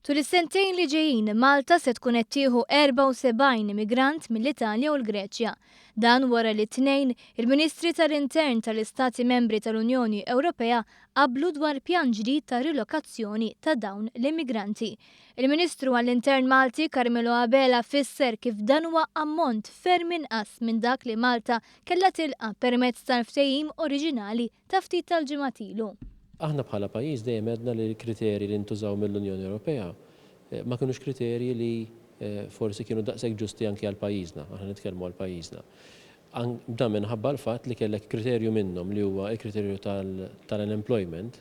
Tul is-sentejn li ġejjin, Malta se tkun qed tieħu 74 immigrant mill-Italja u l-Greċja. Dan wara li t-Tnejn, il-Ministri tal-Intern tal-Istati Membri tal-Unjoni Ewropea qablu dwar pjan ġdid ta' rilokazzjoni ta' dawn l-immigranti. Il-Ministru għall-Intern Malti Carmelo Abela fisser kif dan huwa ammont ferm inqas minn dak li Malta kellha tilqa' permezz tal-ftehim oriġinali ta' ftit tal-ġimgħat ilu. Aħna bħala pajjiż dejjem għedna li l-kriterji li ntużaw mill-Unjoni Ewropea ma kinux kriterji li forsi kienu daqshekk ġusti anki għal pajjiżna, aħna nitkellmu għal pajjiżna. Dan minħabba l-fatt li kellek kriterju minnhom li huwa l-kriterju tal-unemployment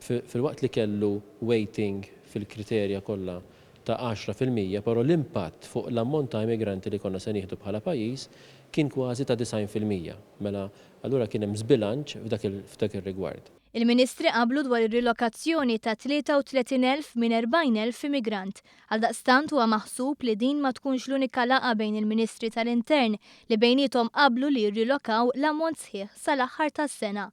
Filwaqt li kellu weighting fil-kriterja kollha ta' 10%, però l-impatt fuq l-ammont ta' immigranti li konna se nieħdu bħala pajjiż kien kważi ta' 90%. Mela allura kien hemm żbilanċ f'dak ir-rigward. Il-Ministri qablu dwar ir-rilokazzjoni ta' 33,000 minn 40,000 immigrant. Għaldaqstant huwa maħsub li din ma tkunx l-unika laqgħa bejn il-Ministri tal-Intern li bejniethom qablu li jirrilokaw l-ammont sħiħ sal-aħħar tas-sena.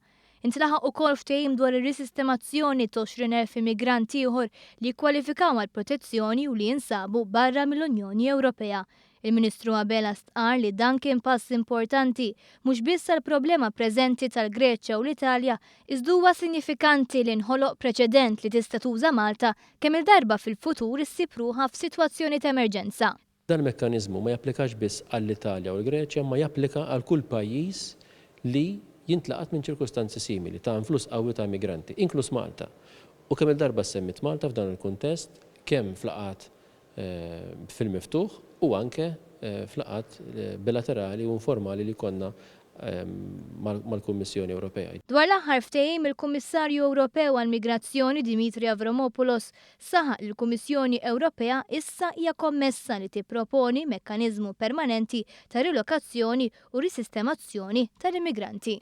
Intlaħaq ukoll ftehim dwar ir-risistemazzjoni t'20,000 immigrant ieħor li jikkwalifikaw għall-protezzjoni u li jinsabu barra mill-Unjoni Ewropea. Il-Ministru Abela stqarr li dan kien pass importanti mhux biss għall-problema preżenti tal-Greċja u l-Italja iżda huwa sinjifikanti li nħoloq preċedent li tista' tuża Malta kemm-il darba fil-futur issib ruħha f'sitwazzjoni t'emerġenza. Dan il-mekkaniżmu ma japplikax biss għall-Italja u l-Greċja imma japplika għal kull pajjiż li jintlaqat minn ċirkustanzi simili ta' influss qawwi ta' immigranti, inkluż Malta. U kemm-il darba ssemmiet Malta f'dan il-kuntest, kemm f'laqgħat fil-miftuħ u anke f'laqgħat bilaterali u informali li jkollna mal-Kummissjoni Ewropea. Dwar l-aħħar ftehim, il-Kummissarju Ewropew għall-Migrazzjoni Dimitri Avramopoulos saħaq li l-Kummissjoni Ewropea issa hija kommessa li tipproponi mekkaniżmu permanenti ta' rilokazzjoni u risistemazzjoni tal-immigranti.